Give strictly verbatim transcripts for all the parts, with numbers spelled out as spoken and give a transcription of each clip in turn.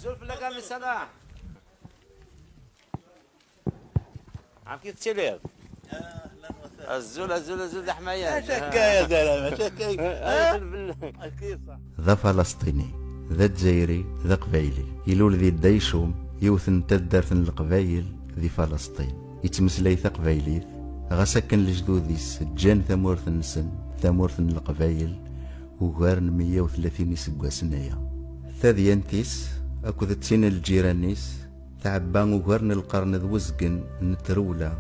Azul fell-ak a mmi Salaḥ. Ɛamek i tettiliḍ? Azul, azul, azul d aḥmayan. Mačči akka ya zalama, mačči akka. Azul fell-ak. Akka i ṣṣeḥ. D afalesṭini, d azzayri, d aqbayli. Ilul di Dda Icum, yiwet n taddart n Leqbayel di Falesṭin. Yettmeslay taqbaylit, ɣas akken lejdud-is ǧǧan tamurt-nsen, tamurt n Leqbayel, ugar n meyya u tlatin iseggasen aya. Tadyant-is akked d tin n lǧiran-is tɛebba ugar n lqern d wezgen n trewla,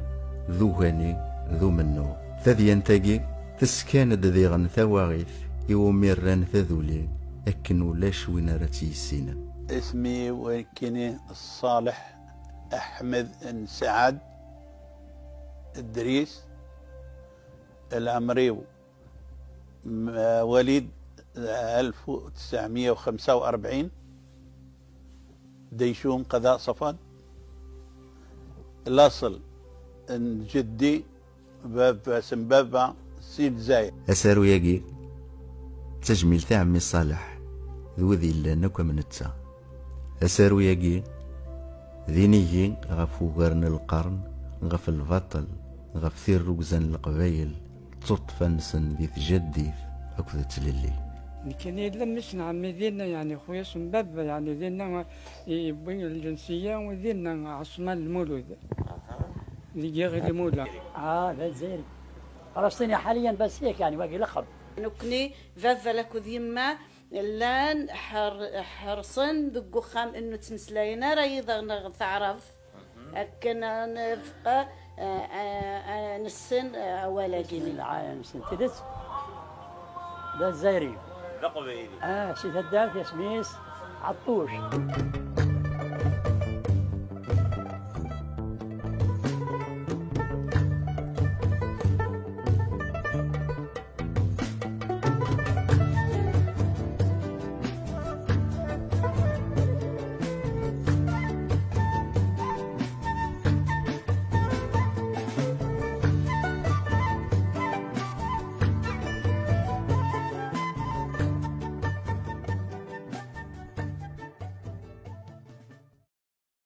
d ugani, d umennuɣ. Tadyant-agi teskan-d diɣen tawaɣit iwumi rran taduli akken ulac win ara tt-yissinen. Isem-iw nekkini Ṣaleḥ Aḥmed n Saɛad Dris, lɛemr-iw مواليد ألف وتسعمية وخمسة وأربعين، ديشوم قضاء صفد. الأصل إن جدي باب سمبابة سي الجزائر. Asaru-agi d tajmilt i ɛemmi Ṣaleḥ d wid yellan akk am netta. Asaru-agi d inigi ɣef ugar n lqern, ɣef lbaṭel, ɣef tirrugza n Leqbayel, d tuṭṭfa-nsen di tjaddit akked tlelli. Nekkini yella mmi-s n ɛemmi dinna, yeɛni xuya-s n baba, yeɛni dinna yewwi lǧensiya, dinna Ɛesman Lmulud, deg Iɣil Mula. آه، ذا الجزائري. فلسطيني حاليا، بس هيك يعني، باقي لقب. Nekkni, baba akked yemma llan ḥer- ḥerṣen deg uxxam, inu ttmeslayen ara yid-neɣ taɛrabt, akken ad nefq, eh, eh, eh, nessen, eh, awal-agi. بسم الله، عاين سنتدت. ذا الجزائري. D aqbayli. آه، سي هداف يا سميس عطوش.